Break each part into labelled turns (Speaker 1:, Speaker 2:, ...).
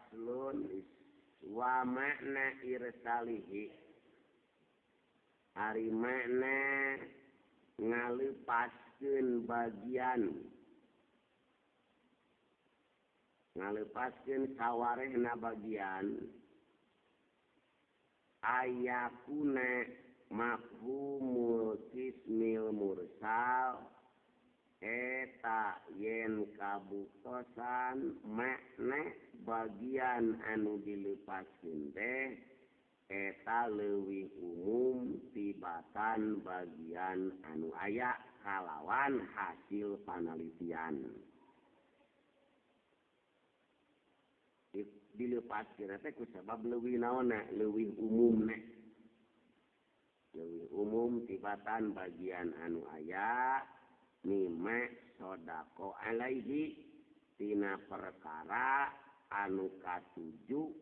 Speaker 1: Faslun wa makna irsalihi ari makna ngalepaskeun bagian ngalepaskeun sawarehna bagian ayakuna mafhumul kismil mursal eta yen kabuktosan makna bagian anu dilepaskeun teh eta leuwih umum tibatan bagian anu aya kalawan hasil panalitian. Dilepaskeun teh ku sabab leuwih naonna leuwih umumna. Leuwih umum tibatan bagian anu aya mimma sodako alaihi tina perkara anu katuju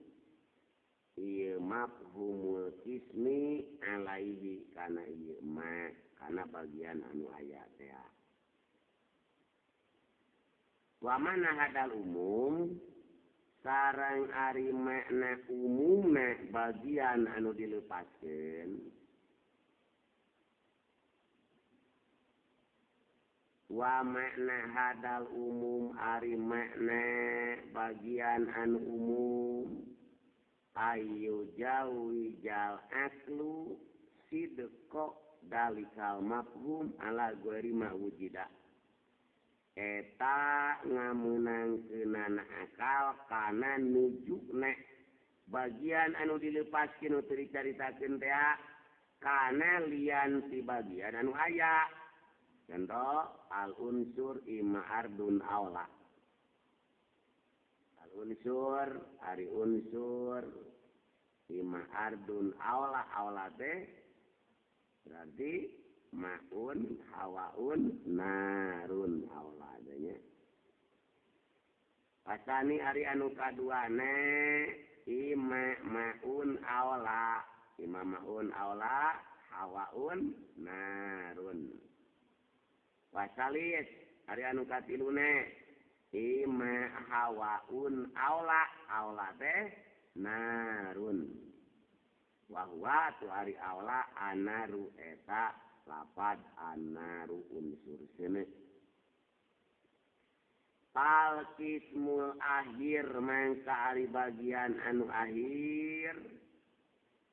Speaker 1: ieu mafhumul kismi alaihi kana ieu ma kana bagian anu aya teh. Wa mana hadal umum sareng ari makna umumna bagian anu dilepaskeun wa makna hadal umum ari makna bagian anu umum ayu jawijal aslu sidqo dalikal mafhum ala ghairi ma wujida eta ngameunangkeunana akal kana nujukna bagian anu dilepaskeun nu teu dicaritakeun teh kana lian ti bagian anu aya. Contoh al unsur ima ardun aula. Al unsur ari unsur ima ardun aula aula teh berarti maun hawaun narun aula nya. Pasani ari anu kaduana ima maun aula ima maun aula hawaun narun. Wasalis ari anu katiluna ima hawaun aula aula teh narun wa huwa tu ari aula anaru eta lapad anaru unsur seuneu. Pal kismul akhir mangka ari bagian anu akhir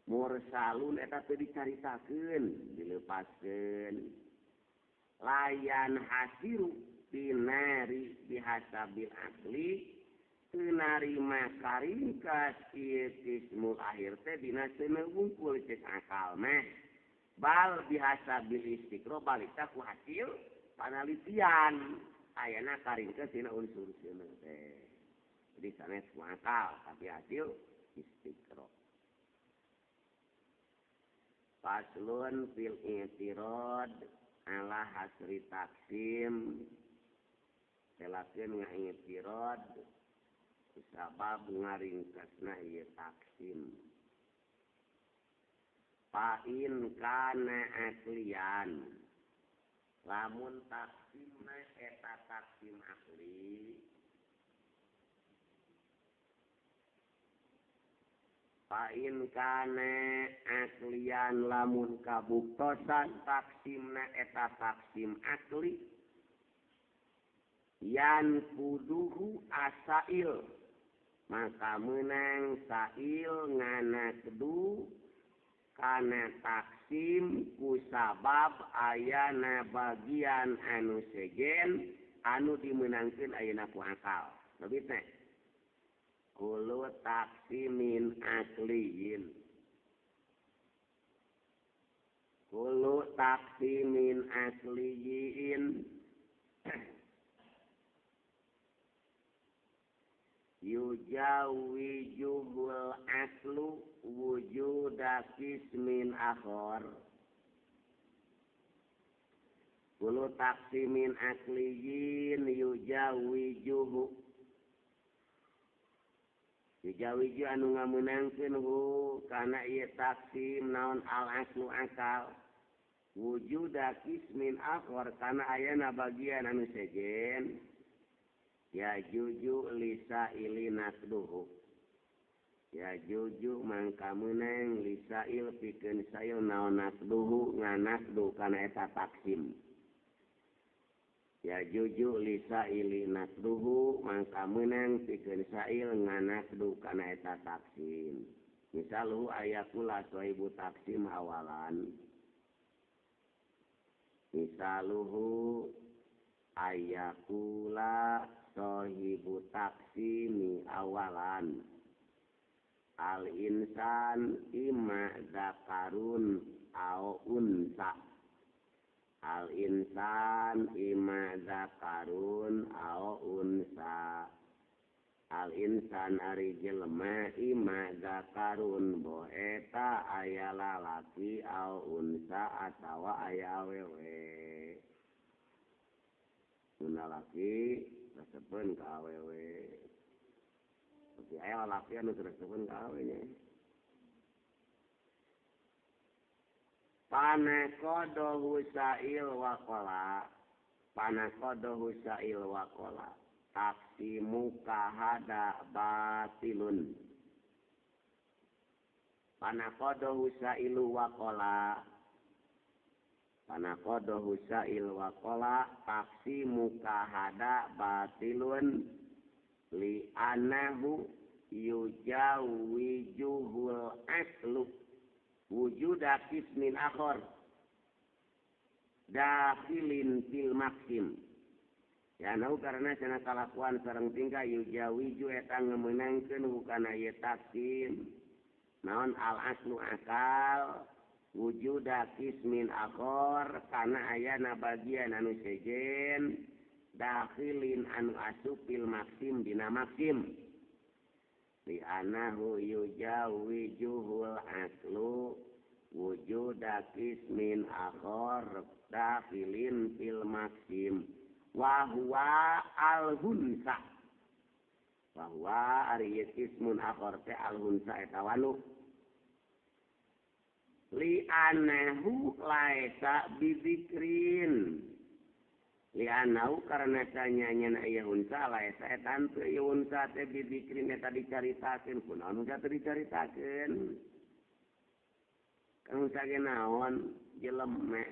Speaker 1: mursalun eta teu dicaritakeun dilepaskeun layan hasiru binari bihasabil akli teu narima karingkas ieu kismul akhir teh dina seuneu wungkul ceuk akal mah bal bihasabil istiqro balita ku hasil panalitian ayana karingkas dina unsur seuneu teh. Jadi sanes ku akal tapi hasil istiqro. Faslun fil i'tirad ala hasri taksim telakeun ngaitirad sabab ngaringkasna ieu taksim. Fa in kana aklian lamun taksimna eta taksim akli fa in kana aklian lamun kabuktosan taksimna eta taksim akli yan kuduhu asail maka menang sail ngana kedu kana taksim ku sabab ayana bagian anu sejen anu dimenangkeun ayeuna ku akal. Lebih teh kulu taksimin akliyin kulu taksimin akliyin yujawijuhul aslu wujuda kismin akhar. Kulu taksimin akliyin yujawijuhu yujawiju anu ngameunangkeun hu kana ieu taksim naon al aslu akal wujuda kismin akhar kana ayana bagian anu sejen ya juju lisa ilinakduhu Ya juju mangka meunang lisail pikeun sail naon nasduhu nganasdu kana eta taksim. Ya juju lisaili nasduhu mangka meunang pikeun sail nganasdu kana eta taksim. Misaluhu aya kula sahibu taksim awalan. Misaluhu aya kula sahibu taksimi awalan. Al insan imma zakarun au unsa. Al insan imma zakarun au unsa. Al insan ari jelema imma zakarun bo eta aya lalaki au unsa atawa aya awewe. Mun lalaki resepeun ka awewe. Tapi aya lalaki anu resepeun ka awewe nya. Panakodohu sa'il waqala. Panakodohu sa'il waqala. Taksimu kahada batilun. Panakodohu sa'ilu waqala. Panakodohu sa'il waqala. Taksimu kahada batilun. Li'anahu yujawijuhul aslu wujuda kismin akhor dakhilin fil maksim. Ya nahu karena cenah kalakuan sareng tingkah yujawiju eta ngemenangkeun hukana ieu taksim naon al aslu akal wujuda kismin akhor kana ayana bagian anu sejen dakhilin anu asup fil maksim dina maksim. Li anahu yujawijuhul aslu wujuda kismin akhor dakhilin fil maksim wa huwa al hunsa. Wa huwa ari kismun akhor teh al hunsa eta wanu. Li anahu laisa bidzikrin. Lianau karena tanyanya na ieu unsa laesa eta teu ieu unsa teh bidzikrin eta dicaritakeun kunaon unsa teh dicaritakeun kan unsa ge naon jelema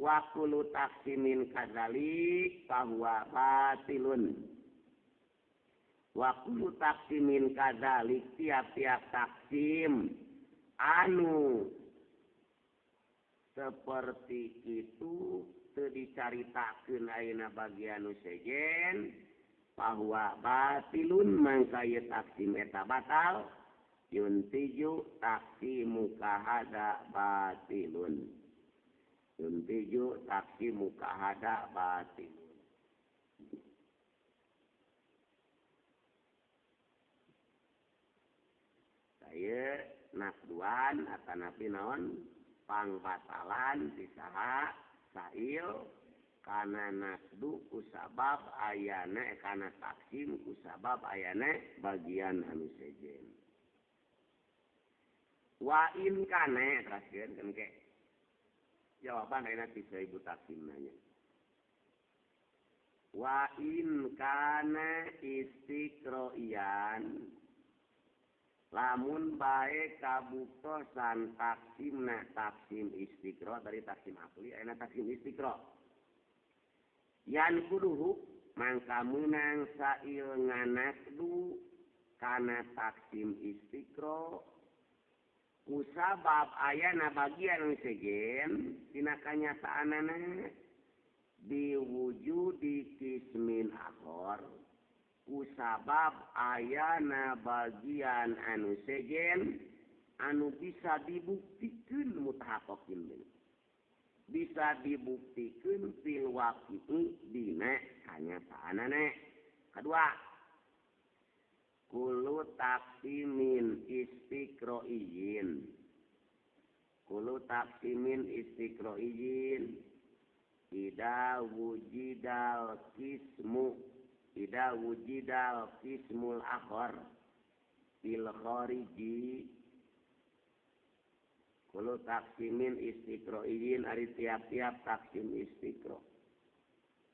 Speaker 1: wa kullu taqsimin kadzalik fa huwa batilun. Wa kullu taqsimin kadzalik tiap-tiap taksim anu seperti itu teu dicaritakeun ayeuna bagian nu sejen bahwa batilun mangka ieu taksim eta batal yuntiju taksimu kahada batilun. Yuntiju taksimu kahada batilun. Saya nasduan atanapi naon pangbatalan disaha sa'il kana nasdu kusabab ayana kana taksim kusabab ayana bagian anu sejen. Wa in kana teraskeun kan ke jawaban ayeuna ti 1000 taksim nanya. Wa in kana istiqroian lamun bae kabuktosan taksimna taksim istiqro dari taksim akli ayeuna taksim istiqro yan kuduhu mangka meunang sail nganasdu kana taksim istiqro kusabab ayana bagian sejen tina kanyataanana diwujudi kismin akhor kusabab ayana bagian anu sejen anu bisa dibuktikeun mutahaqqaqin bisa dibuktikeun fil waqi'i dina kanyataanana. Kedua kullu taqsimin istiqroiyin. Kullu taqsimin istiqroiyin ida wujidal kismu ida wujidal kismul akhor fil khariji. Kullu taqsimin istiqroiyin ari tiap-tiap taksim istiqro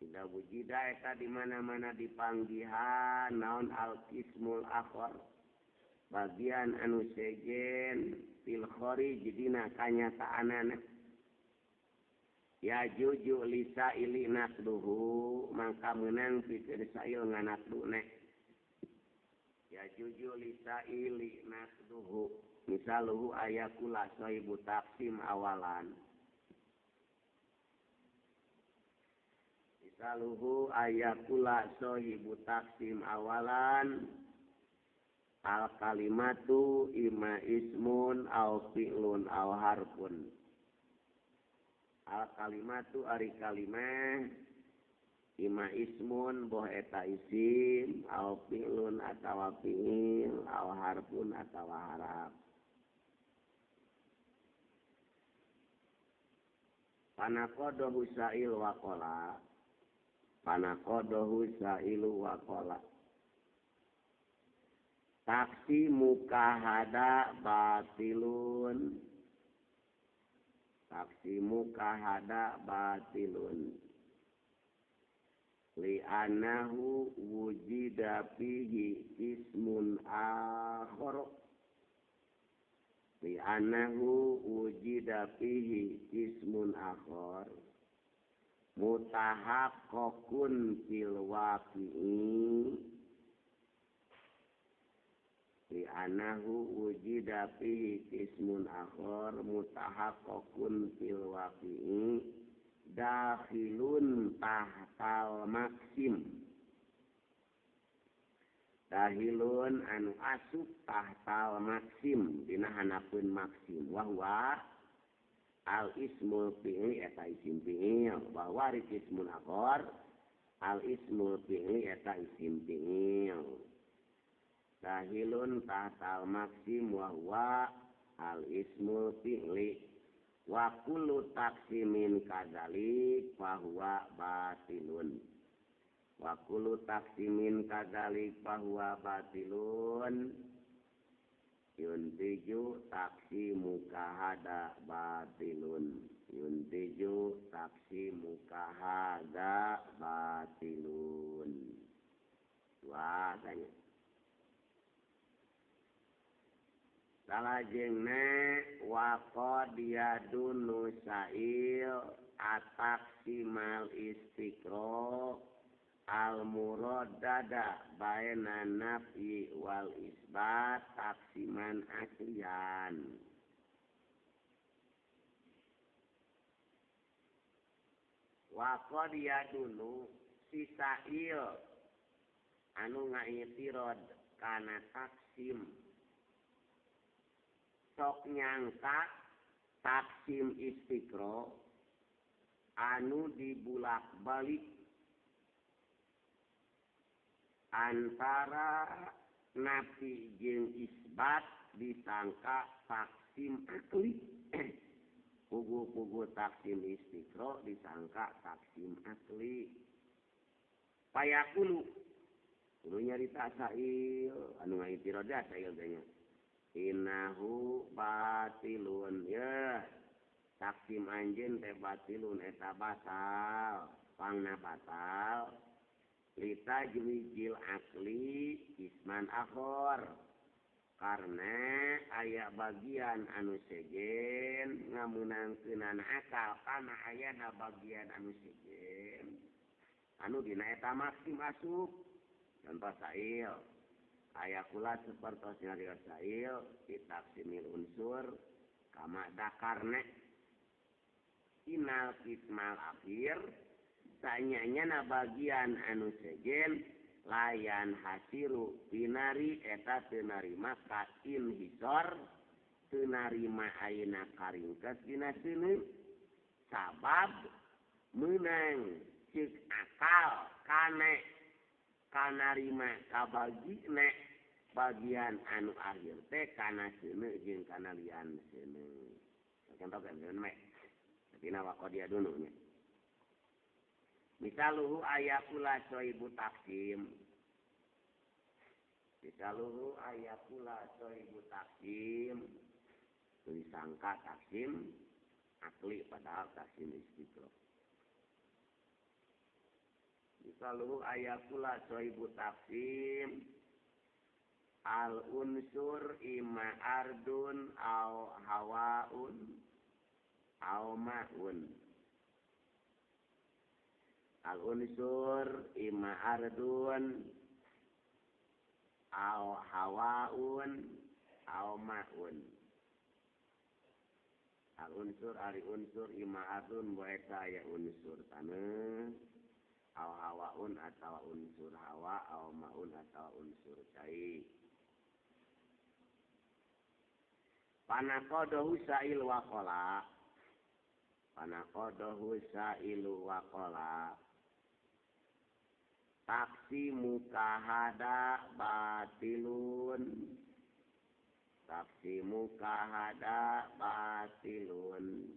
Speaker 1: ida wujida eta di mana-mana dipanggihan naon al kismul akhor Bagian anu sejen fil kharij dina kanyataanana. Ya juju lisa ili nakduhu mangka meunang pikeun sail nganakduna. Ya juju lisa ili nakduhu misaluhu aya kula sahibu taksim awalan. Misaluhu aya kula sahibu taksim awalan. Al kalimatu ima ismun au fi'lun au harfun. Al kalimatu ari kalimah ima ismun boh eta isim au fi'lun atawa fi'il au harfun atawa haraf. Panaqadahu sa'il waqala. Panaqadahu sa'ilu waqala. Taksi mukahada batilun. Taksi mukahada batilun. Li'annahu wujida fihi ismun akhar. Li'annahu wujida fihi ismun akhar. Mutahaqqaqun fil waqi'i. Li'annahu wujida fihi ismun akhar mutahaqqaqun fil waqi'i dakhilun tahtal maksim. Dahilun anu asup tahtal maksim dina hanapeun maksim wa huwa al ismul fi'li eta isim fi'il wa huwa ismun akhar al ismul fi'li eta isim fi'il. Dahilun tahtal maksim wa huwa al ismul fi'li wa kullu taksimin kadzalik fa huwa batilun. Wa kullu taksimin kadzalik fa huwa batilun. Yuntiju taksimu kahada batilun. Yuntiju taksimu kahada batilun. Wah, tanya. Salajengna waqad yadunu sa'il ataksimal istiqro al muraddada baina nafyi wal isbat taksiman aslian. Waqad yadunu si sa'il anu ngaitirad kana taksim sok nyangka taksim istiqro anu dibulak-balik antara nafi jeung isbat disangka taksim akli. Pugu-pugu taksim istiqro disangka taksim akli. Payakulu kudu nyarita sail anu ngaitiroda sail teh nya. Innahu batilun ya taksim anjeun teh batilun eta batal pangna batal litajwijil akli isman akhor karena aya bagian anu sejen ngameunangkeunana akal kana ayana bagian anu sejen anu dina eta maksim asup contoh sail aya kula sapertos nyarios sail ditaksimil unsur kama dakarna inal kismal akhir sanyanya na bagian anu sejen layan hasiru binari eta teu narima ka inhisor teu narima ayeuna karingkes dina seuneu sabab meunang ceuk akal kane kanarima kabagina bagian anu akhir teh kana seuneu jeung kana lian seuneu. Contoh kan seuneu meh. Dina waqad dunu nya. Misaluhu aya kula sahibu taksim. Misaluhu aya kula sahibu taksim. Disangka taksim akli padahal taksim istiqro. Misaluhu aya kula sahibu taksim Al unsur ima ardun au hawaun au ma'un. Al unsur ima ardun au hawaun au ma'un. Al unsur ari unsur ima ardun boeta aya unsur taneuh au hawaun atawa unsur hawa au ma'un atawa unsur cai. Panaqadahu sa'il waqala. Panaqadahu sa'ilu waqala. Taksimu kahada batilun. Taksimu kahada batilun.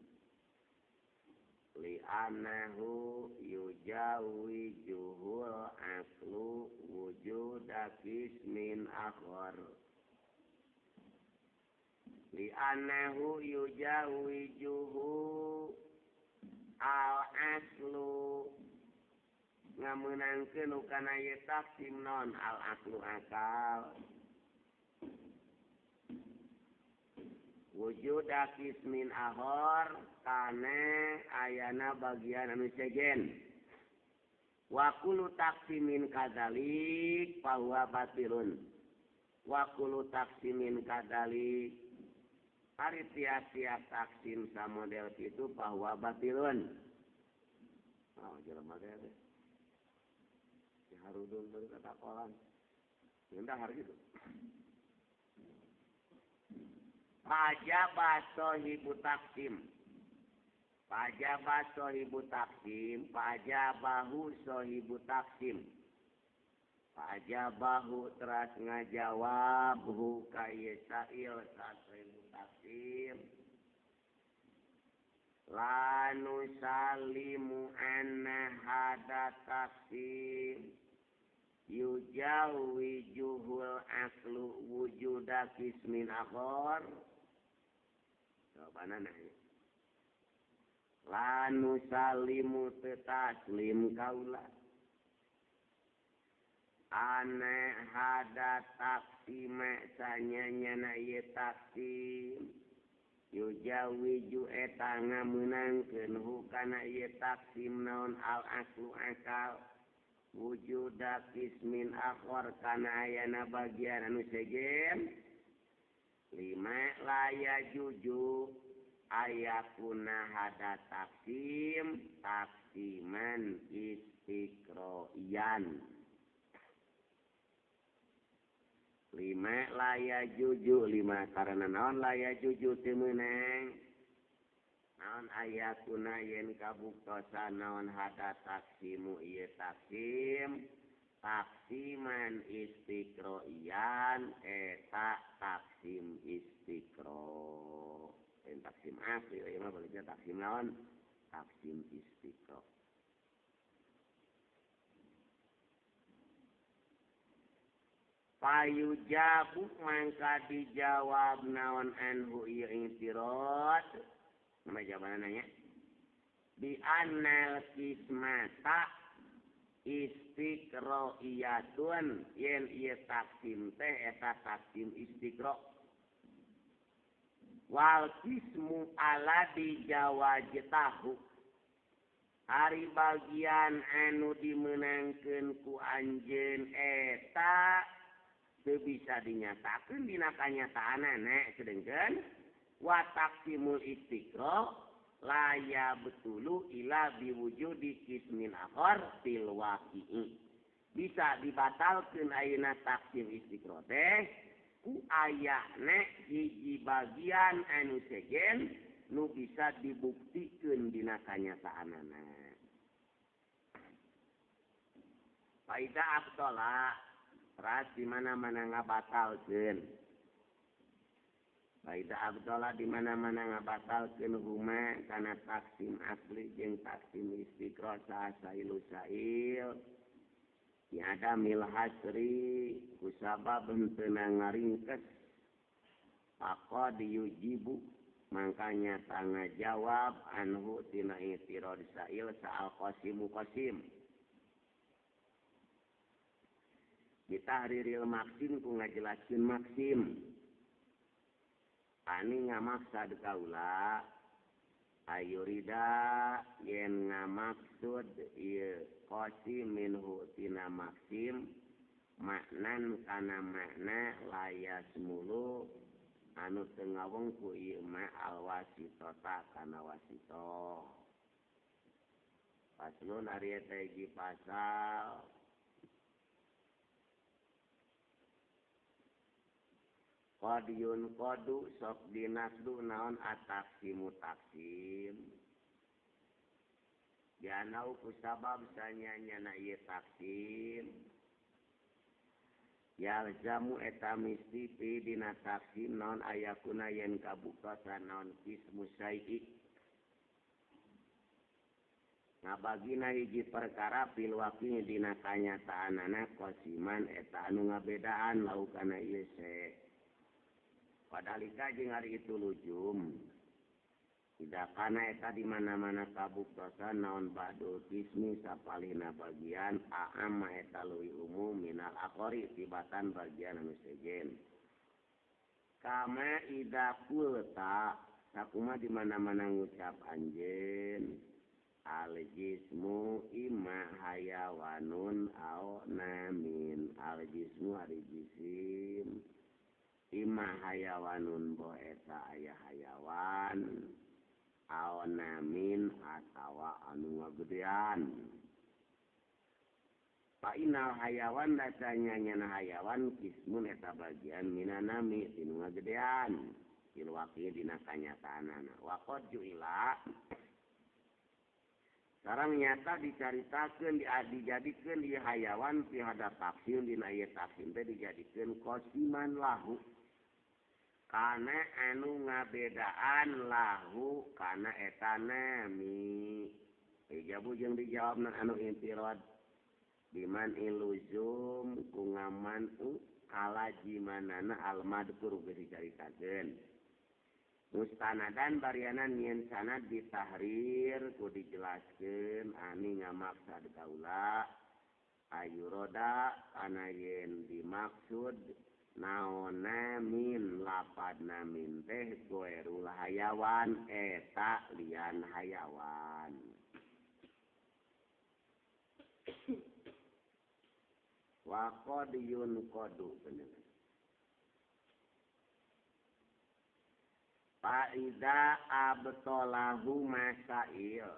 Speaker 1: Li'annahu yujawijuhul aqlu wujuda qismin akhar. Li'annahu yujawijuhu al-aslu ngamenangkeun kana ieu taksim non al-aslu akal wujuda qismin akhar kana ayana bagian anu sejen wa kullu taksimin kadzalik fa huwa batilun wa kullu taksimin kadzalik ari tiap-tiap taksim samodel itu bahwa batilun. Oh, jelema teh. Si harudun baru katakolan. Ngendahar gitu. Pajaba sahibu taksim. Pajaba sahibu taksim, pajabahu sahibu taksim. Pajabahu teras ngajawab hu ka ieu sa'il sahibu taksim. La nusalimu anna hada taksim yujawijuhul aslu wujuda qismin akhar. Jawabanana ya. La nusalimu taslim kaula ane hada taksime sanyanyana ieu taksim yujawiju eta ngamenangkeun hukana ieu taksim naon al aslu akal wujuda qismin akhar kana ayana bagian anu sejen lima laya juju ayakuna hada taksim taksiman istiqroian. Lima laya juju lima karena naon laya juju teu meunang naon ayakuna yen kabuktosan naon hada taksimu ieu taksim taksiman istiqroian eta taksim istiqro lain taksim asli ieu mah balikna taksim naon taksim istiqro. Payujabu mangka dijawab naon anhu ieu intirad. Nama jawabanna nya. Bi annal qismata istiqroiyatun yen ieu taksim teh eta taksim istiqro. Wal qismu ala dijawajtahu. Ari bagian anu dimeunangkeun ku anjeun eta teu bisa dinyatakeun dina kanyataanana sedengkeun wa taqsimul istiqra la yabtulu ila biwujudi qismin akhar fil waqi'i. Bisa dibatalkeun ayeuna taksim istiqra teh ku ayana hiji bagian anu sejen nu bisa dibuktikeun dina kanyataanana. Faida abdallah ras di mana-mana ngabatalkeun. Faida abdallah di mana-mana ngabatalkeun huma kana taksim asli jeung taksim istiqra sailu sail. Tiada mil hasri kusabab henteu ngaringkes. Faqad yujibu mangkanya tanga jawab anhu tina itirad sail sa'al qasimu qasim. Bitahriril maksim ku ngajelaskeun maksim. Ani ngamaksad kaula ayurida yen ngamaksud ieu qasim minhu tina maksim maknan kana makna layas mulu anu teu ngawengku ieu ma alwasitota kana wasito. Paslon ari eta hiji pasal qad yunqadu sok dinasdu naon ataksimu taksim janau kusabab sanyanyana ieu taksim yalzamu eta misti pi dina taksim naon ayakuna yen kabuktosan naon kismu syai'i ngabagina hiji perkara fil waqi dina kanyataanana qasiman eta anu ngabedaan lau kana ieu se. Padalika jeung ari itu lujum. Tidak kana eta di mana-mana kabuktosan naon ba'dul qismi sapalihna bagian a'amma eta leuwih umum minal akhori tibatan bagian anu sejen. Kama idza qulta sakuma di mana-mana ngucap anjeun al-jismu imma hayawanun au namin. Al-jismu ari jisim imma hayawanun bo eta aya hayawan au namin atawa anu ngagedean. Fa inal hayawan dasanya nyana hayawan kismun eta bagian minanami tinu ngagedean fil waqi dina kanyataanana. Wa qad ju'ila sareng nyata dicaritakeun dijadikeun ieu hayawan fi hadap taksim dina ieu taksim teh dijadikeun qasiman lahu kana anu ngabedaan lahu kana eta nami. Ijabu jeung dijawabna anu intirad biman iluzum ku ngaman kalajimanana almadkur geus dicaritakeun. Mustanadan barianan yen sanad ditahrir ku dijelaskeun ani ngamaksad kaula ayuroda kana yen dimaksud naona min lapadna min teh goerul hayawan eta lian hayawan. Wa qad yunqadu bener. Fa idza abtalahu masail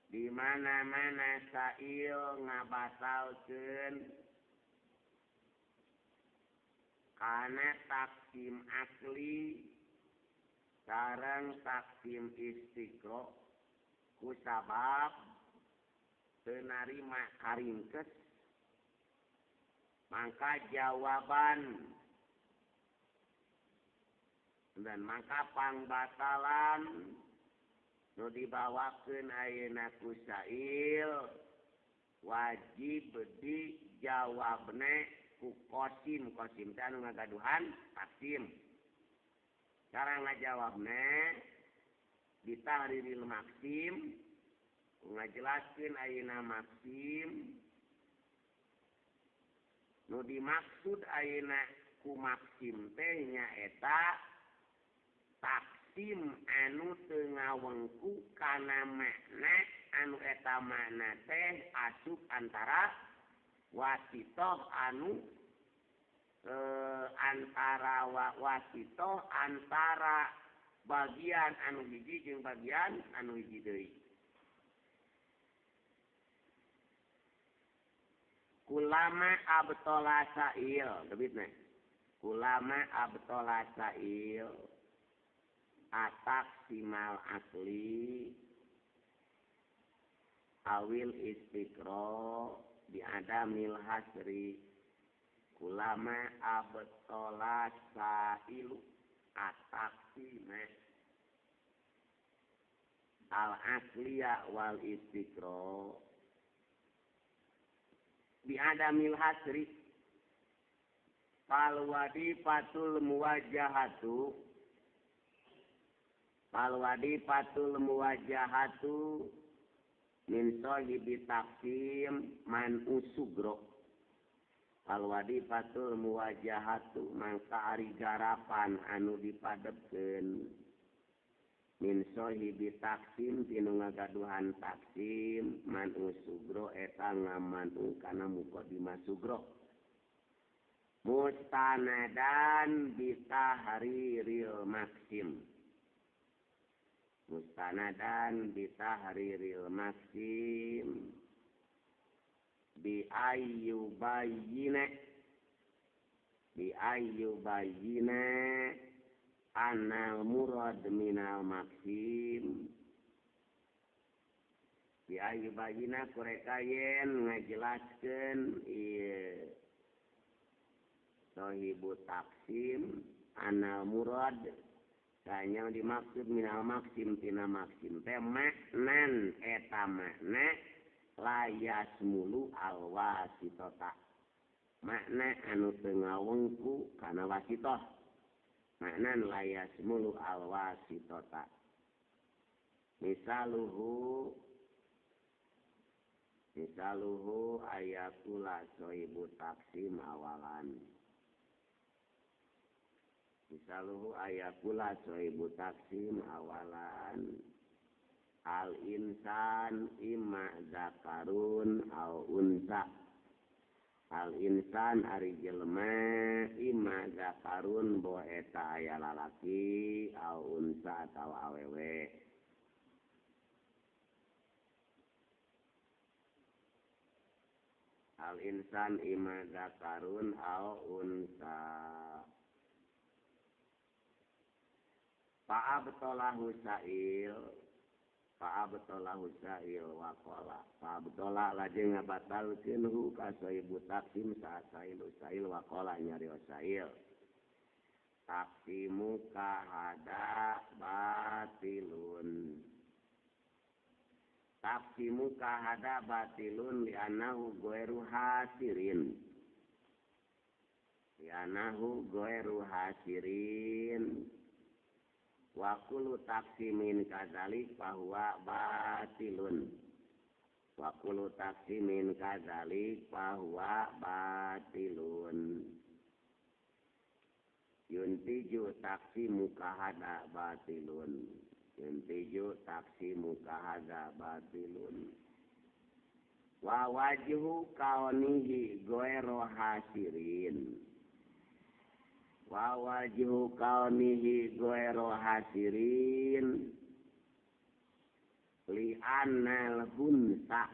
Speaker 1: di mana-mana sail ngabatalkeun kana taksim asli sareng taksim istiqro ku sabab teu narima karingkes mangka jawaban dan mangka pangbatalan nu dibawakeun ayeuna ku sail wajib dijawabna ku qasim. Qasim teh anu ngagaduhan taksim. Cara ngajawabna ditahriril maksim ngajelaskeun ayeuna maksim nu dimaksud ayeuna ku maksim teh nyaeta taksim anu teu ngawengku kana makna anu eta makna teh asup antara wasitoh anu antara wasitoh antara bagian anu hiji jeung bagian anu hiji deui. Kulama abtola sa'il debitna. Kulama abtola sa'il ataksimal asli awil istiqro biadamil hasri. Kulama abtola sa'ilu ataksima al asliya wal istiqro biadamil hasri fal wadifatul muwajjahatu Palwadi patul muwajahatu min sahibi taksim man usugro. Palwadi patul muwajahatu mangka ari garapan anu dipadepkeun min sahibi taksim tinu ngagaduhan taksim man usugro eta ngamanu kana muqaddimah sugro mustanadan bitahriril maksim. Mustanadan bitahriril maksim bi ayyubayyina anal murad minal maksim bi ayyubayyina kureka yen ngajelaskeun ieu sahibu taksim anal murad kanya dimaksud minal maksim tina maksim teh maknan eta makna layas mulu alwasitota makna anu teu ngawengku kana wasitoh makna layas mulu alwasitota misaluhu ayakula sahibu taksim awalan. Misaluhu ayakula sahibu taksim awalan al insan imma zakarun au unsa. Al insan ari jelema imma zakarun bo eta aya lalaki au unsa atawa awewe. Al insan imma zakarun au unsa. Fa'abtolahu sa'il waqala fa'abtola lajeng ngabatalkeun hu ka sahibu taksim sa sa'il waqala nyarios sa'il taksimu kahada batilun taksimu kahada batilun li'annahu ghairu hasirin wa kullu taksimin kadzalik fahuwa batilun wa kullu taksimin kadzalik fahuwa batilun yuntiju taksimu kahada batilun yuntiju taksimu kahada batilun wa wajhu kaunihi ghairu hasirin wa wajhu kaunihi ghairu hasirin li annal hunsa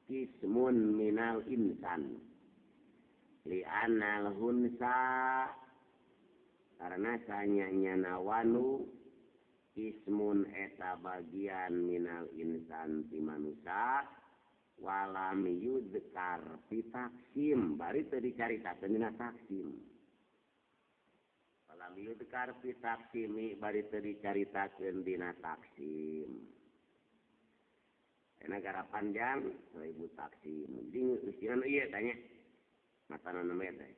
Speaker 1: kismun minal insan li annal hunsa karena sanyanya wanu kismun eta bagian minal insan ti manusia walam yudkar fi taksim bari teu dicaritakeun dina taksim walam yudkar fi taksimi bari teu dicaritakeun dina taksim. Eta gara panjang 1000 taksim. Ding usian ieu tanya. Matana namanya teh.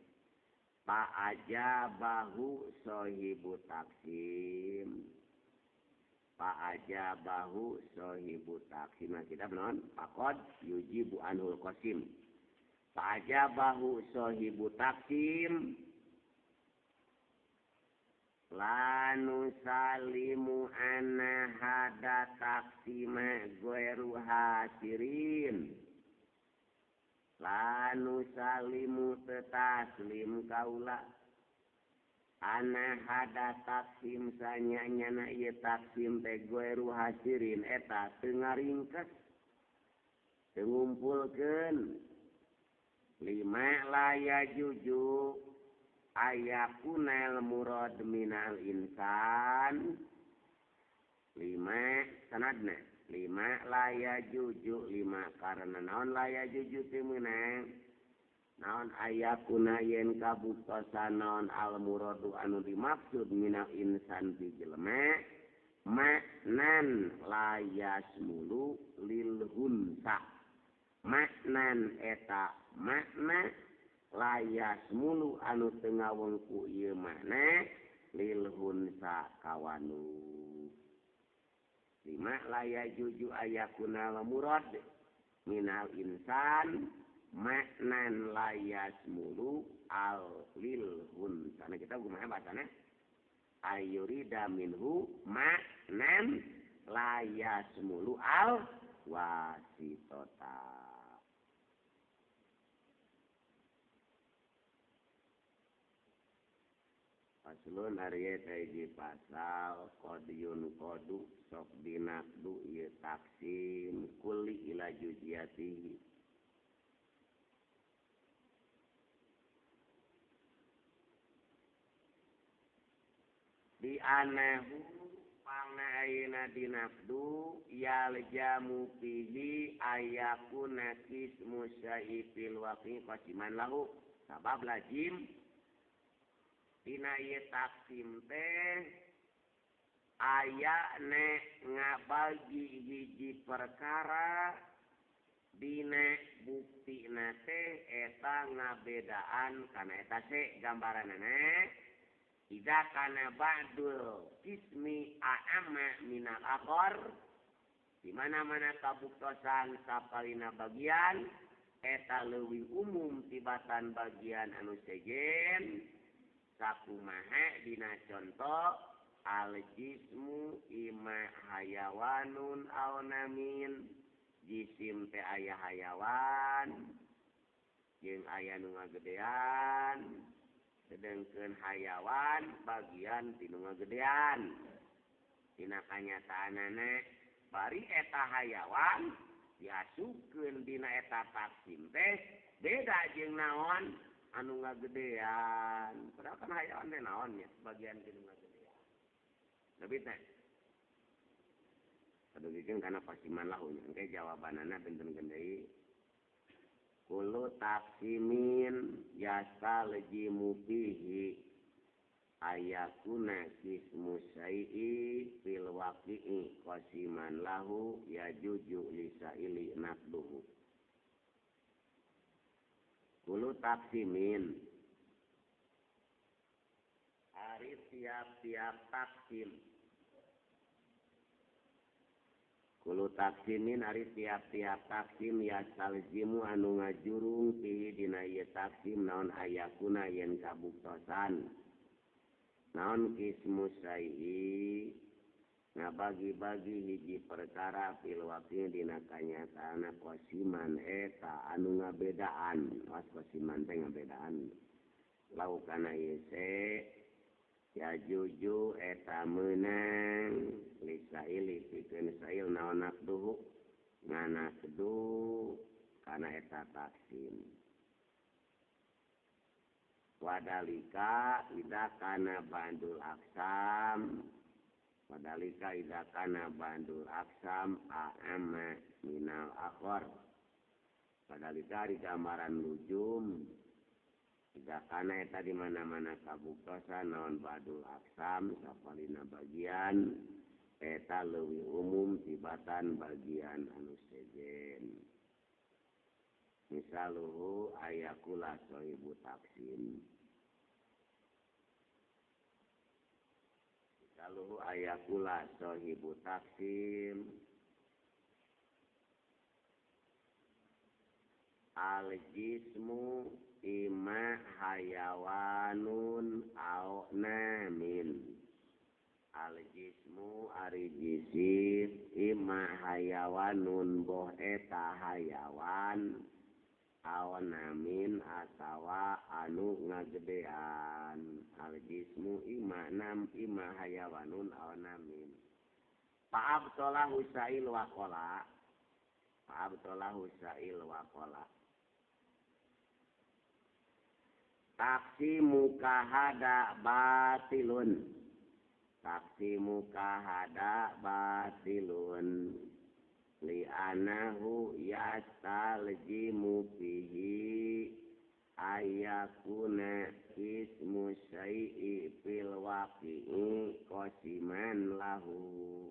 Speaker 1: Fa ajabahu sahibu taksim. Fa ajabahu sahibu taksim. Nah, kita naon? Faqad yujibu anhul qasim. Fa ajabahu sahibu taksim. Lanu salimu anna hada taksima ghairu hasirin lanu salimu tetaslim kaula anna hada taksim sanyanyana ieu taksim teh ghairu hasirin eta teu ngaringkes teu ngumpulkeun lima la yajuju ayakunal murad minal insan lima sanadna lima laya juju lima karena naon laya juju teu meunang naon ayakuna yen kabuktosan naon al muradu anu dimaksud minal insan ti jelema maknan layasmulu lil hunsa maknan eta makna layas mulu anu teu ngawengku ieu makna lil hunsa kawanu. Lima la yajuju ayakuna murad minal insan maknan la yasmulu al lil hun. Karena kita kumaha bacana? Ayurida minhu maknan la yasmulu al wasitota. Paslon ari eta hiji pasal qadiyun qadu sok dinakdu ieu taksim kulli ila juziyatihi. Di anahu pangna ayeuna dinakdu yaljamu fihi ayakuna kismu syaifil waqi qasiman lahu sabab lazim dina ieu taksim teh aya ne ngabagi hiji perkara dina buktina teh eta ngabedaan kana eta se gambaranana idza kana ba'dul qismi a'amma minal akhar di mana-mana kabuktosan sapalina bagian eta leuwih umum tibatan bagian anu sejen sakumaha dina contoh al-jismu ima hayawanun aw namin jisim teh aya hayawan jeung aya nu ngagedean sedengkeun hayawan bagian ti nu ngagedean dina kanyataanana bari eta hayawan diasupkeun dina eta taksim teh beda jeung naon anu ngagedean padahal kan hayawan teh naon nya bagian ti nu ngagedean lebih teh kadugikeun kana pasiman lahu nya engke jawabanana benten deui kullu taksimin yastaljimu fihi ayakuna kismu syai'i fil waqi'i qasiman lahu yajuju lisaili naqduhu. Kullu taksimin ari tiap-tiap taksim kullu taksimin ari tiap-tiap taksim yastalzimu anu ngajurung fihi dina ieu taksim naon ayakuna yen kabuktosan naon kismu syai'i ngabagi-bagi hiji perkara fil waqi dina kanyataana qasiman eta anu ngabedaan was qasiman teh ngabedaan lau kana ieu ya juju eta meunang lisaili pikeun sail naon naqduhu nganakdu kana eta taksim wadalika idza kana bandul aksam wadalika idza kana bandul aksam a'ama minal akhar wadalika di gambaran nujum idza kana eta di mana-mana kabuktosan naon badul aksam sapalina bagian eta leuwih umum tibatan bagian anu sejen misaluhu ayakula sohibu taksim misaluhu ayakula sohibu taksim al-jismu ima hayawanun aw namin al-jismu ari jisim ima hayawanun boh eta hayawan aw namin atawa anu ngagedean al-jismu ima nam ima hayawanun aw namin fa'abtalahu sa'il waqala fa'abtalahu sa'il waqala taksimu kahada batilun taksimu kahada batilun li'anahu yastaljimu fihi ayakuna ismu syai'i fil waqi'i qasiman lahu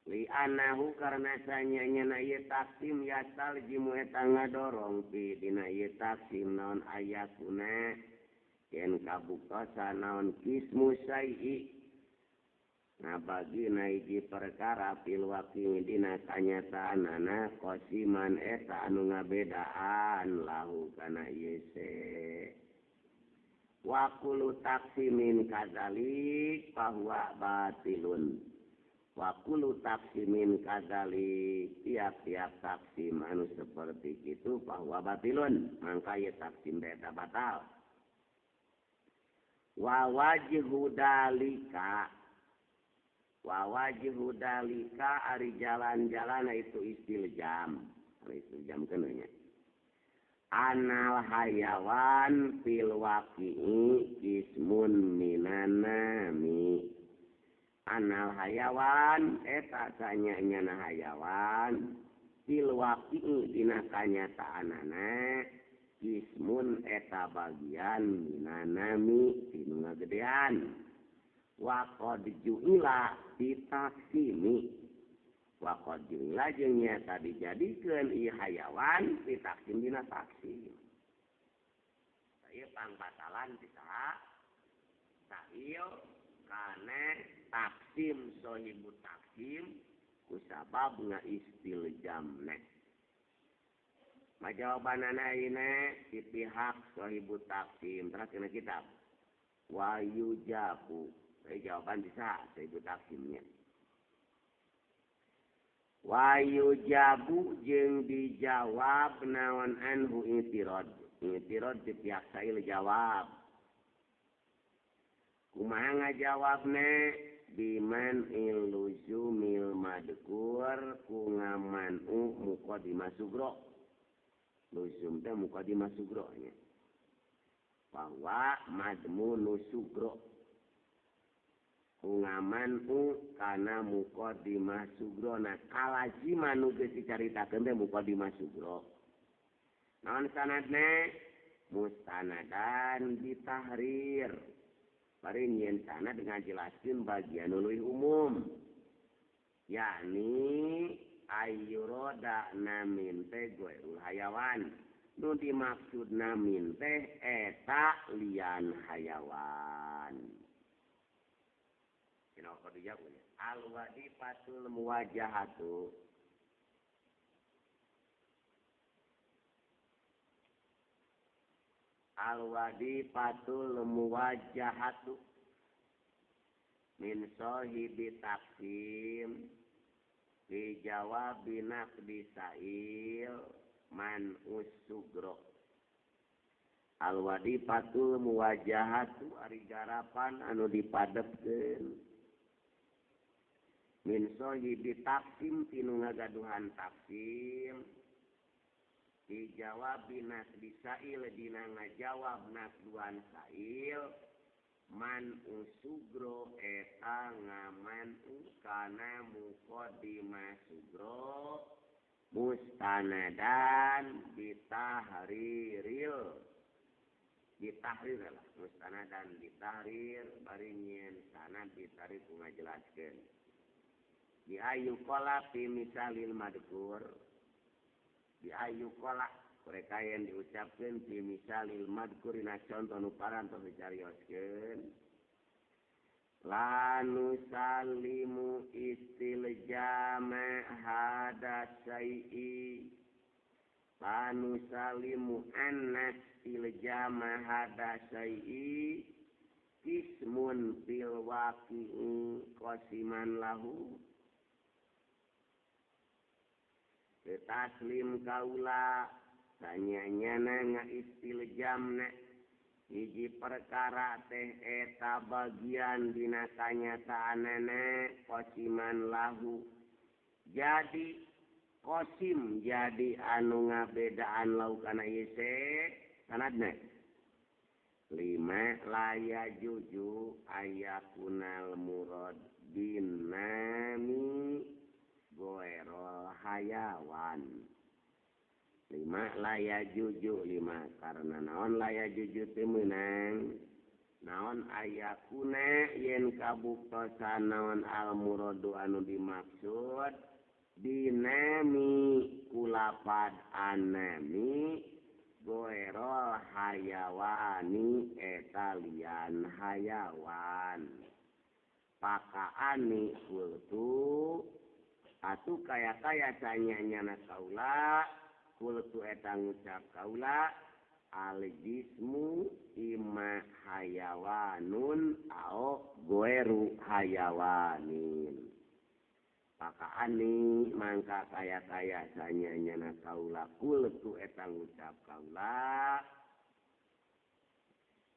Speaker 1: li'anahu karena sanyanya na ieu taksim yastaljimu eta ngadorong fi dina ieu taksim naon ayakuna yen kabuktosan naon kismu syai'i Ngabagina hiji perkara fil waqi dina kanyataanana qasiman eta anu ngabedaan lahu kana ieu se. Wa kullu taqsimin kadzalik fahuwa batilun. Wa kullu taqsimin kadzalik tiap-tiap taksim anu seperti itu fahuwa batilun, mangka ieu taksim eta batal. Wa wajhu dalika, wa wajhu dalika ari jalan-jalan itu istiljam, ari istiljam keuneunya. Anal hayawan fil waqi'i ismun minanami. Anal hayawan eta sanyanya hayawan fil waqi'i dina kanyataanana ismun eta bagian minanami tinu ngagedean. Wa qad ju'ila bitaksimi, wa qad ju'ila jeung nyata dijadikeun ieu hayawan bitaksim dina taksim. Ieu pangbatalan ti saha? Sahil kana taksim sohibu taksim kusabab ngaistiljamna. Majawabanana ayeuna ti pihak sohibu taksim terus kana kitab wa yujabu. Jawaban bisa sohibu taksimnya. Wa yujabu jeung dijawab naon anhu intirad. Intirad di pihak sail jawab. Kumaha ngajawabna? Biman iluzumil madkur ku ngamanu muqaddimah sugro. Luzum teh muqaddimah sugro nya. Bahwa madmunu sugro. Ngaman kana muqaddimah sugro na kalazima nu geus dicaritakeun teh muqaddimah sugro. Naon sanadna? Mustanadan bitahrir. Bari nyieun sanad ngajelaskeun bagian nu leuwih umum. Yakni ayyurada namin teh goerul hayawan. Nu dimaksud namin teh eta lian hayawan. Al-wadifatul muwajahatu al-wadifatul muwajahatu min sahibi taksim fi jawabi naqdi sa'il man usugro. Al-wadifatul muwajahatu ari garapan anu dipadepkeun min sahibi taksim tinu ngagaduhan taksim dijawab nasbi sa'il dina ngajawab nasduan sa'il man usugro eta ngaman kana muqaddimah sugro mustanadan bitahriril ditahrir lah mustanadan ditahrir bari nyieun sanad ditahrir ku ngajelaskeun di ayu kola fi misalil madkur di ayu kola mereka yang diucapkan fi misalil madkur dina contoh nu parantos dicarioskeun la nusalimu istiljama hada syai'i la nusalimu annas istiljama hada syai'i ismun fil waqi'i qasiman lahu. Taslim kaula sanyanyana ngaistiljamna hiji perkara teh eta bagian dina kanyataanana qasiman lahu jadi qasim jadi anu ngabedaan lahu kana ieu sanadna lima laya juju ayakunal murad binami goerol hayawan. Lima laya juju lima karena naon laya juju teu meunang naon ayakuna yen kabuktosan naon al muradu anu dimaksud dinami kulapad anami goerol hayawani eta lian hayawan. Pakaani qultu atuh kaya-kaya sanyanyana kaula qultu eta ngucap kaula al-jismu imma hayawanun au goeru hayawanin. Pakaani mangka kaya-kaya sanyanyana kaula qultu eta ngucap kaula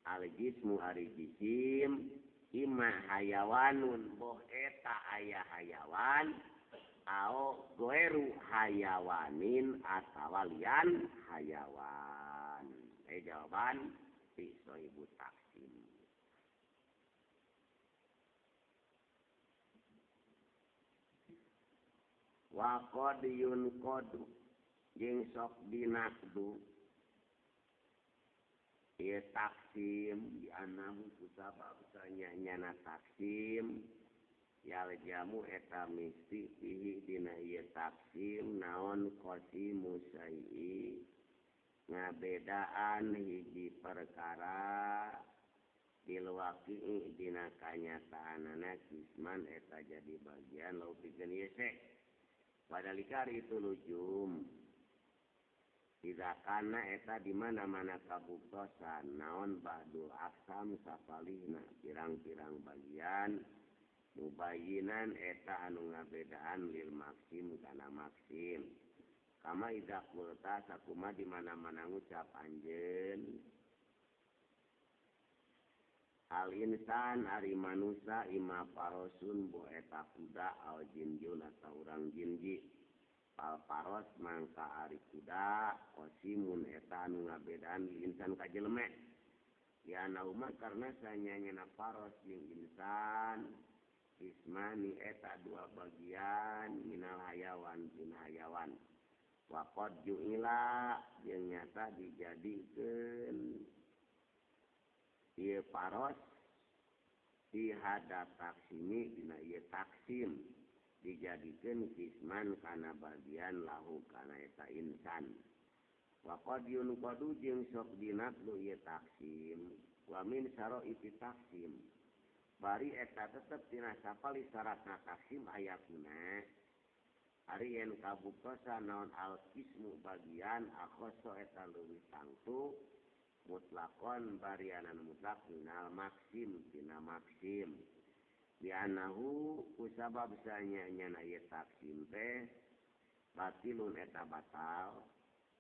Speaker 1: al-jismu ari jisim imma hayawanun boh eta aya hayawan au goeru hayawanin atawa lian hayawan. Jawaban fi sohibu taksim. Wa qad yunqadu jeung sok dinakdu ieu taksim di anahu kusabab sanyanyana taksim yal jamu eta misti fihi dina ieu taksim naon qasimu syai'i ngabedaan hiji perkara dilwaqi dina kanyataanana kisman eta jadi bagian lau pikeun ieu se padalika itu lujum tidakana eta di mana-mana kabuktosan naon ba'dul aqsam sapalihna pirang-pirang bagian mubayyinan eta anu ngabedaan lil maksim kana maksim kama idza qulta sakuma di mana-mana ngucap anjeun al insan ari manusa ima parosun bo eta kuda al jinjun atau urang jinji pal paros mangka ari kuda qasimun eta anu ngabedaan insan ka jelema ya nauma karena sanyanyana paros jeung insan ismani eta dua bagian minal hayawan tina hayawan waqad ju'ila jeung nyata dijadikeun ieu paros di hadap taksimi dina ieu taksim dijadikeun kisman kana bagian lahu kana eta insan waqad yunqadu jeung sok dinaklu ieu taksim wa min syara'iti taksim bari eta tetep tina sapali syaratna taksim ayatuna ari yen kabuktosan naon al-qismu bagian akhoso eta leuwih tangtu mutlakon barianan mutlak minal maksim tina maksim bianahu kusabab sanyanyana ieu taksim teh batilun eta batal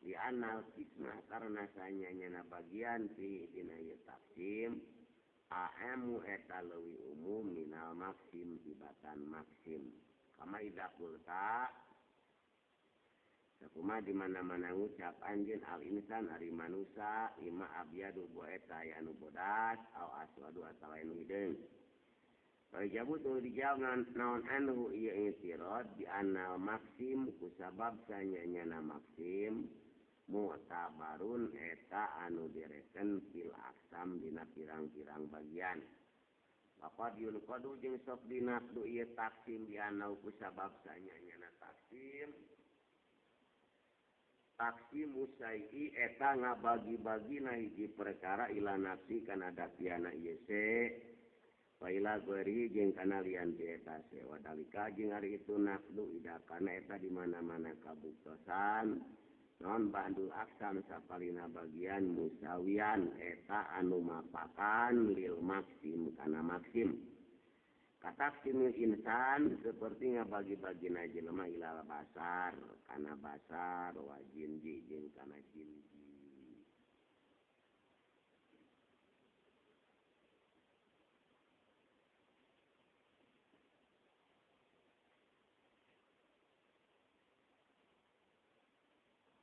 Speaker 1: li'anal qisma karena sanyanyana bagian fi dina ieu taksim a'amu eta leuwih umum minal maksim tibatan maksim kama idza qulta sakuma di mana-mana ngucap anjeun al insan ari manusa ima abyadu bo eta aya anu bodas au aswadu atawa anu hideung. Fajabu tu dijawab naon anhu ieu i'tirad bi annal maksim kusabab sanyanyana maksim mu'tabarun eta anu direken fil aqsam dina pirang-pirang bagian. Waqad yunqadu jeung sok dinakdu ieu taksim bi annau kusabab sanyanyana taksim taksim musai'i eta ngabagi-bagina hiji perkara ila nafsi kana dapiana ieu se wa ila ghairihi jeung kana lian ti eta se wadalika jeung ari itu nakdu ida kana eta di mana-mana kabuktosan non ba'dul aqsam sapalina bagian musawian eta anu mapakan lil maksim kana maksim kataksimil insan seperti ngabagi-bagina jelema ilal basar kana basar wa jinji jeung kana jinji.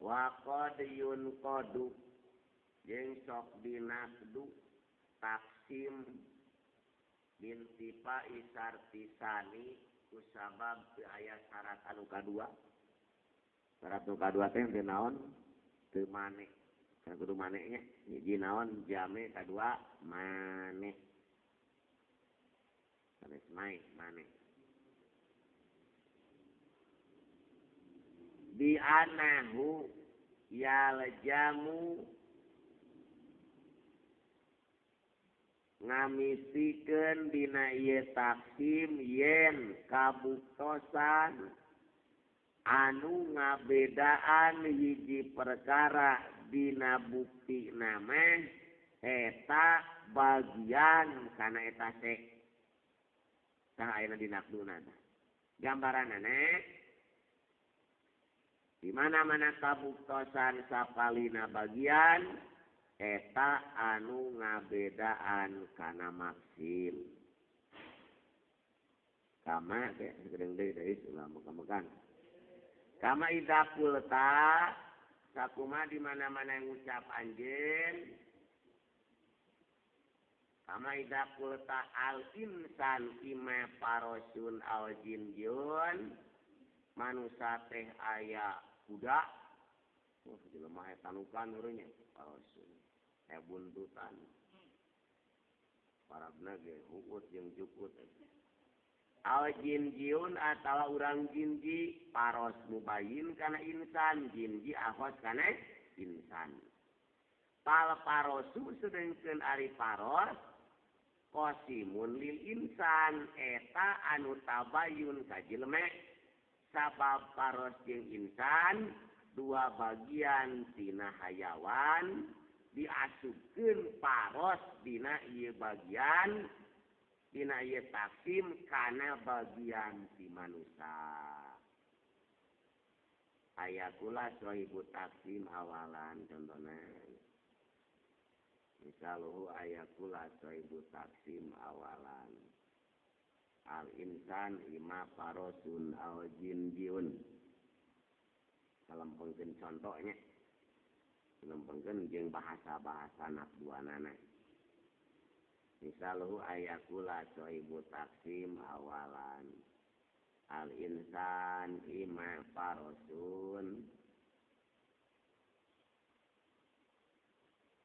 Speaker 1: Wa qad yunqadu jeung sok dinakdu taksim bintifa isartisani kusabab teu aya syarat anu kadua. Syarat anu kadua teh teu naon? Teu maneh. Kan kudu maneh nya. Hiji naon jame kadua maneh. Sanes mae maneh. Bi anahu yaljamu Ngamistikeun dina ieu taksim yen kabuktosan anu ngabedaan hiji perkara dina bukti nama eta bagian kana eta sek. Tah ayeuna dinakduna tah. Gambaranana di mana-mana kabuktosan sapalina bagian eta anu ngabedaan kana maksim. Kama teh geureung deui deui ulah muka-mukan. Kama idza qulta sakuma di mana-mana ngucap anjeun. Kama idza qulta al insan ima parosun al jinjun manusa teh aya kuda. Wah, jelema eta tanukan urangnya parosun. Aya buntutan. Parabna ge huut jeung jukut. Al jinjiun atawa urang jinji paros mubayin kana insan, jinji ahos kana insan. Pal parosu sedengkeun ari paros qasimun lil insan eta anu tabayun ka jelema. Sabab paros jeung insan dua bagian tina hayawan diasupkeun paros dina ieu bagian dina ieu taksim kana bagian si manusa. Aya kula sahibu taksim awalan contohna. Misaluhu aya kula sahibu taksim awalan. Al insan ima parosun al jinjiun. Kalempengkeun contohnya. Kalempengkeun jeung bahasa-bahasa nakduanana. Misaluhu ayakula sahibu taksim awalan. Al insan ima parosun.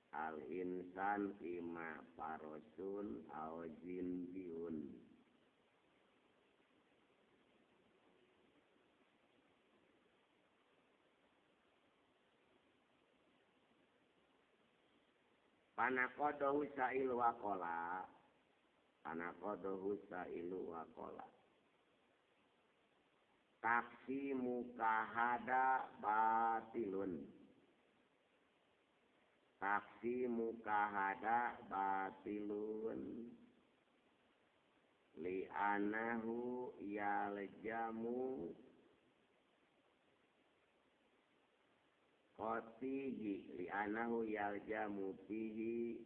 Speaker 1: Al insan ima parosun al jinjiun. Panakodohu sa'ilu waqala. Panakodohu sa'ilu waqala. Taksimu kahada batilun. Taksimu kahada batilun. Li'anahu yaljamu qotihi li'anahu yaljamu fihi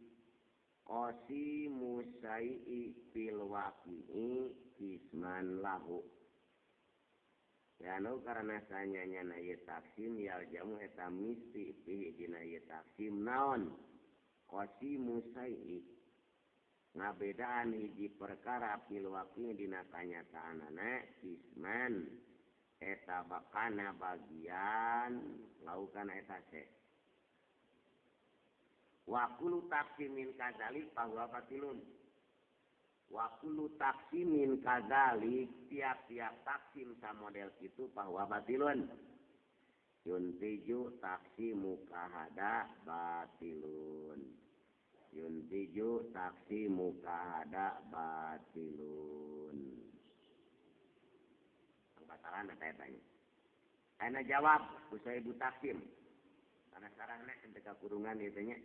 Speaker 1: qasimu syai'i fil waqi'i kisman lahu. Yanu karena sanyanya na ieu taksim yaljamu eta misti fihi dina ieu taksim naon qasimu syai'i ngabedaan hiji perkara fil waqi'i dina kanyataanana kisman eta bakana bagian laukan eta se. Wa kullu taksimin kadzalik fahuwa batilun. Wa kullu taksimin kadzalik tiap-tiap taksim samodel kitu fahuwa batilun. Yuntiju taksimu kahada batilun. Yuntiju taksimu kahada batilun. Batalan eta tanya. Ayeuna jawab ku sahibu taksim. Karena sarangna teu kakurungan ieu teh nya.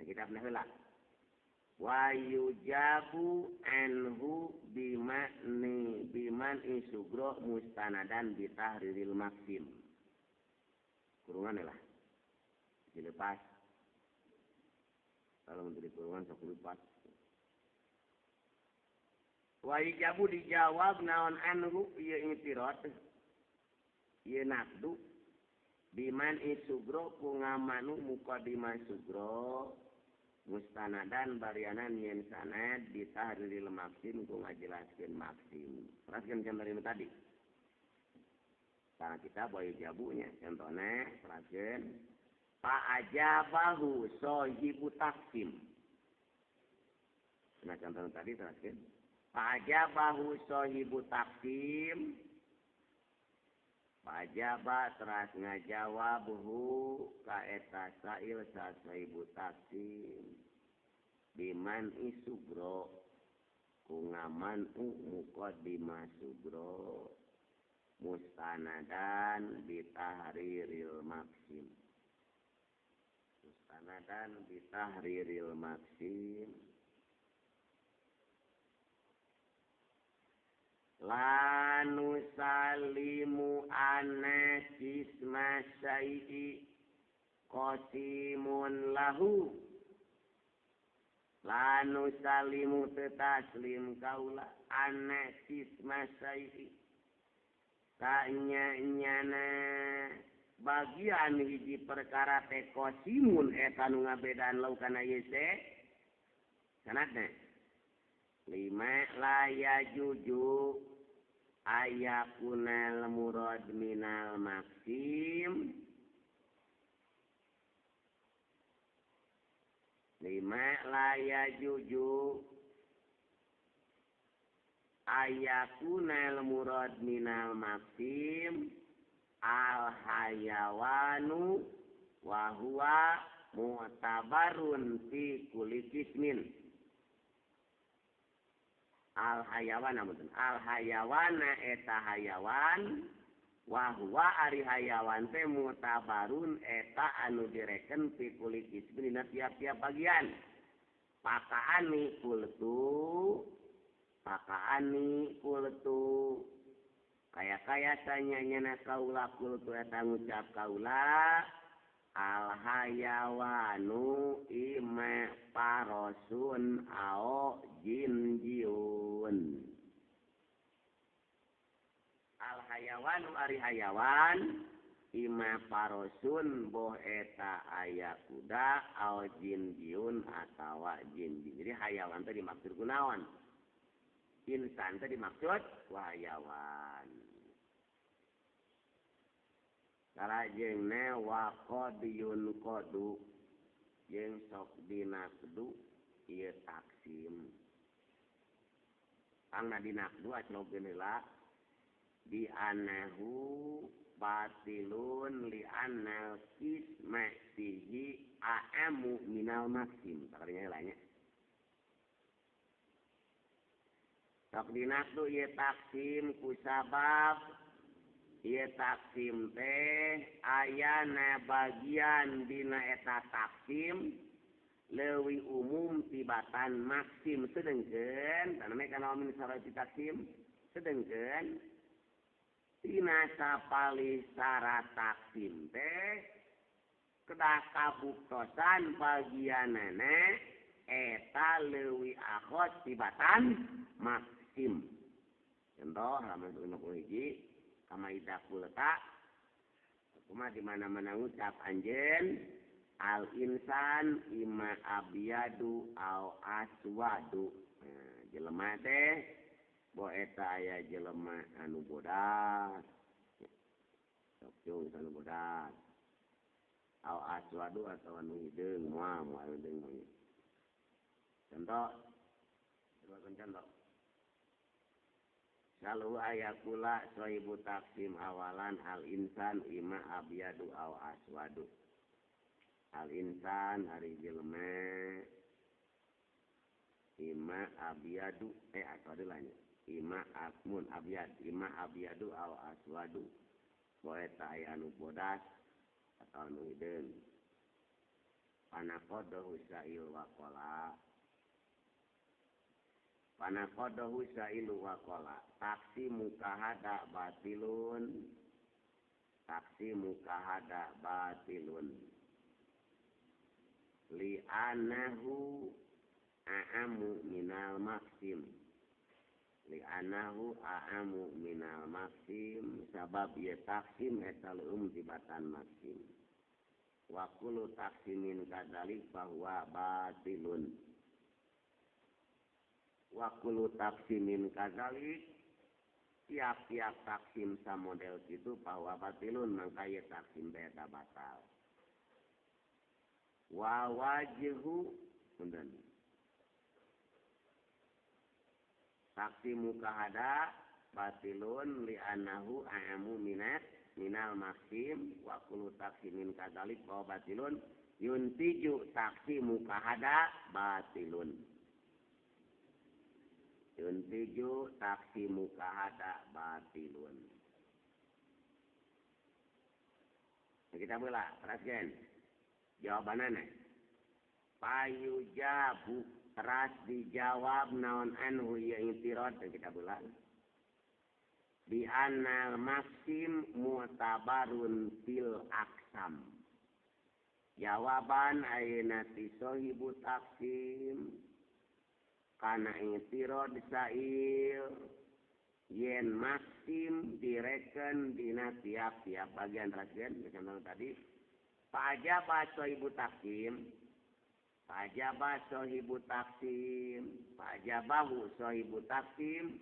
Speaker 1: Kitabna heula. Wa yujabu anhu bima'ni biman isugro mustanadan bitahriril maksim. Kurungan lah. Dilepas. Kalau menteri kurungan sok lepas. Wa yujabu dijawab naon anhu ieu intirot. Ieu nakdu biman isugro ku ngamanu muqaddimah sugro mustanadan barianan yen sanad bitahriril maksim ku ngajelaskeun maksim. Perhatikan gambar tadi. Karena kita boy jabunya contohnya perhatikan fa'ajabahu sahibu taksim. Nah contoh tadi perhatikan fa'ajabahu sahibu taksim. Fa'ajaba teras ngajawabuhu ka eta sa'il sa sahibu taksim. Biman isugro ku ngaman muqaddimah sugro mustanadan bitahriril maksim. Mustanadan bitahriril maksim. Lanusalimu anna jisma syai'i qasimun lahu. Lanusalimu tetaslim kaula anna jisma syai'i tanya nyana bagian hiji perkara teh qasimun eta nu ngabedaan lau kana ieu teh sanadna lima la yajuju ayakunal murad minal maksim. Lima la yajuju ayakunal murad minal maksim al hayawanu wa huwa mu'tabarun fi kulli jismin. Al hayawan amun al hayawana eta hayawan wa huwa ari hayawan teh mutabarun eta anu direken fi kulli jismin dina tiap-tiap bagian. Pakaani kultu, pakaani kultu kaya-kaya tanya nyana kaula kultu eta ngucap kaula al hayawanu ima parosun ao jinjiun. Al hayawanu ari hayawan ima parosun boh eta aya kuda ao jinjiun atawa jinjin. Jadi hayawan teh dimaksud kunaon? Insan teh dimaksud hayawan. Salajengna wa qad yunqadu jeung sok dinakdu ieu taksim. Pangna dinakdu aclogeun heula bi anahu batilun li annal qisma fihi a'amu minal maksim. Sakalinya heula nya. Sok dinakdu ieu taksim ku sabab ieu taksim teh ayana bagian dina eta taksim leuwih umum tibatan maksim. Sedengkeun taname kana min sarati taksim sedengkeun dina sapalih syarat taksim teh kedah kabuktosan bagianana eta leuwih akhos tibatan maksim. Contoh halaman 51 kama ida kulta kuma di mana-mana ngucap anjeun al insan ima abyadu au aswadu. Nah, jelema teh bo eta aya jelema anu bodas sok cung anu bodas au aswadu atawa anu hideung moal moal hideung moal. Contoh coba contoh Lalu ayakula sohibu taksim awalan al insan ima abyadu aw aswadu. Al insan hari jelema ima abyadu aswadu lahnya. Ima akmun abyad ima abyadu aw aswadu. Boe ta aya anu bodas atau anu hideung. Panaqadahu sa'il waqala. Panaqadahu sa'ilu waqala taksi mukahada batilun. Taksi mukahada batilun. Li anahu a'amu minal maksim. Li anahu a'amu minal maksim sabab ieu taksim eta leuum tibatan maksim. Wa kullu taksimin kadzalik fahuwa batilun. Wa kullu taksimin kadzalik tiap-tiap taksim samodel kitu bahwa batilun mangka ieu taksim teh eta batal. Wa wajhu punten. Taksim mukahada batilun li annahu a'amu minat minal maksim wa kullu taqsimin kadzalik wa batilun yuntiju taqsimu kahada batilun yuntiju taqsimu kahada batilun. Kita bola teraskeun jawabanana payujabu teras dijawab naon anhu ieu intirad kita bola bi annal maksim mu'tabarun fil aqsam. Jawaban ayeuna ti sahibu taqsim kana intirad sail yen maksim direken dina tiap-tiap bagian raskeun misalnya tadi pajaba sahibu taqsim pajaba sahibu taqsim pajabahu sahibu taqsim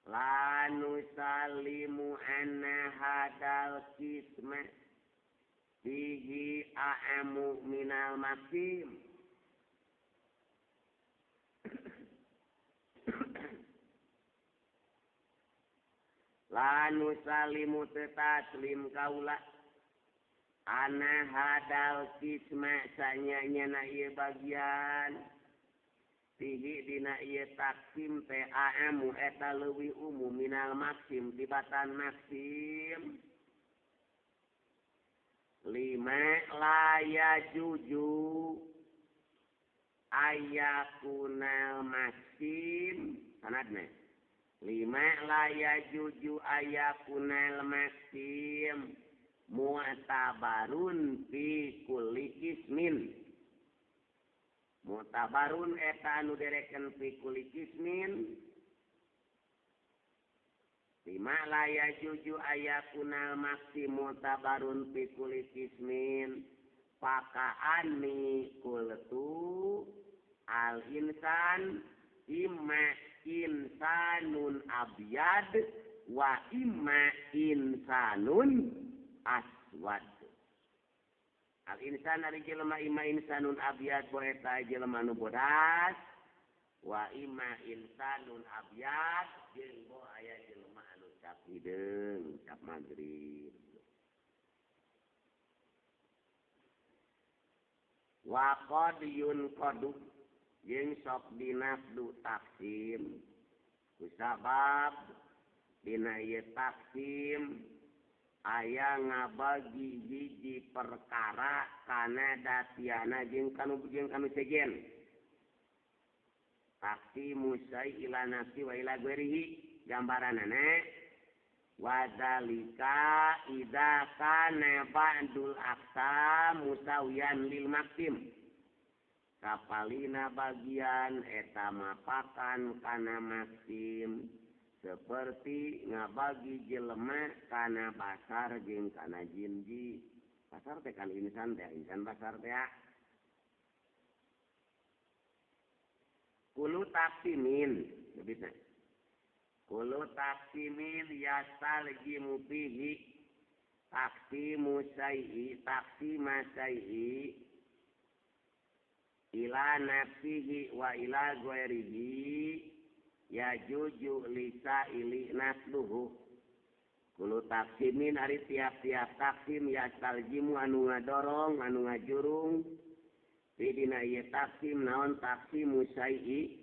Speaker 1: la nusalimu anna hadal kisma bihi a'amu minal maksim. La nusalimu tetaslim kaula ana hadal kisma sanyanya na ieu bagian fihi dina ieu taksim teh a'amu eta leuwih umum minal maksim tibatan maksim lima la yajuju ayakunal maksim sanadna lima la yajuju ayakunal maksim mu'tabarun fi kulli kismin mu'tabarun eta anu direken fi kulli kismin lima la yajuju ayakunal maksim mu'tabarun fi kulli kismin pakaani kultu al insan imma insanun abyad wa imma insanun aswad. Al insan ari jelema imma insanun abyad boe eta jelema nu bodas wa imma insanun abyad jeung bo aya jelema anu cap hideung cap magrib. Wa qad yunqadu jeung sok dinafdu taksim kusabab dina ieu taksim aya ngabagi hiji perkara kana datiana jeung kanu sejen taksimu syai ila nafsi wa ila ghairihi gambaranana wadzalika idza kana ba'dul aqsam musawiyan lil maksim kapalina bagian eta mapakan kana maksim seperti ngabagi jelema kana basar jeung kana jinji. Basar teh kan insan teh, insan basar teh. Kulu taksimin, lebihna. Kulu taksimin yastaljimu fihi taksimu syai'i taksima syai'i ila nafsihi wa ila ghairihi ya juju lisa ili nasluhu. Kulu taksimin ari tiap-tiap taksim yastaljimu anu ngadorong anu ngajurung fi dina ieu taksim naon taksimu syai'i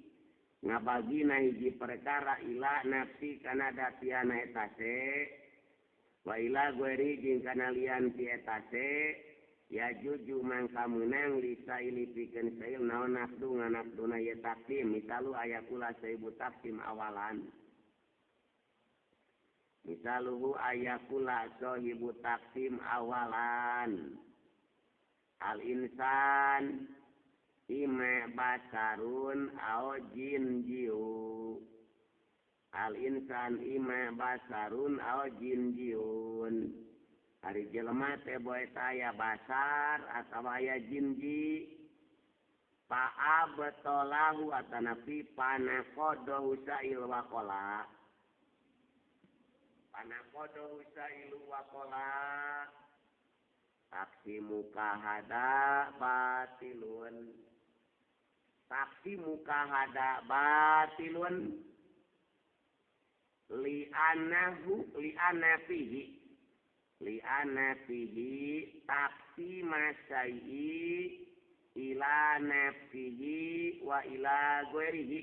Speaker 1: ngabagina hiji perkara ila nafsi kana datiana eta se wa ila ghairi jeung kana lian ti eta se ya juju mangka meunang lisa ili pikeun sail naon nafdu nganafduna ieu taksim misalu aya kula saibu taksim awalan misaluhu aya kula sahibu taksim awalan al insan imma basarun au jinjiu al insan imma basarun au jinjiun ari jelema teh boe aya basar atawa aya jinji fa'abtalahu atanafi panaqadahu sa'il waqala panaqadahu sa'il waqala taksimu kahada batilun taksimu kahada batilun Li anahu li anafihi li anafihi taksi masai ila nafsihi wa ila ghairihi.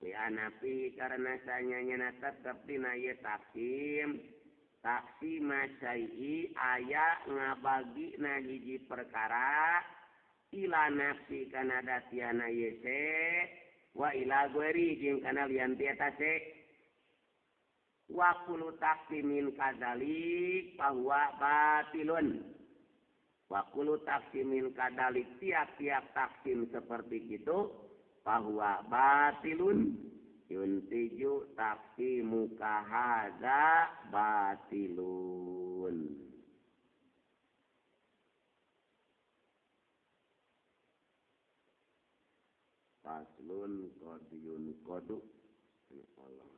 Speaker 1: Li anafi karena sanyanya tetep dina ieu taksim taksi masai aya ngabagi na hiji perkara ila nafsi kana datiana ieu wa ila ghairi jeung kana lian ti eta se. Wa kullu taqsimin kadzalik fahuwa batilun. Wa kullu taqsimin kadzalik tiap-tiap taksim seperti itu fahuwa batilun yuntiju taqsimu kahadza batilun. Faslun qadiyun qadu. Allah.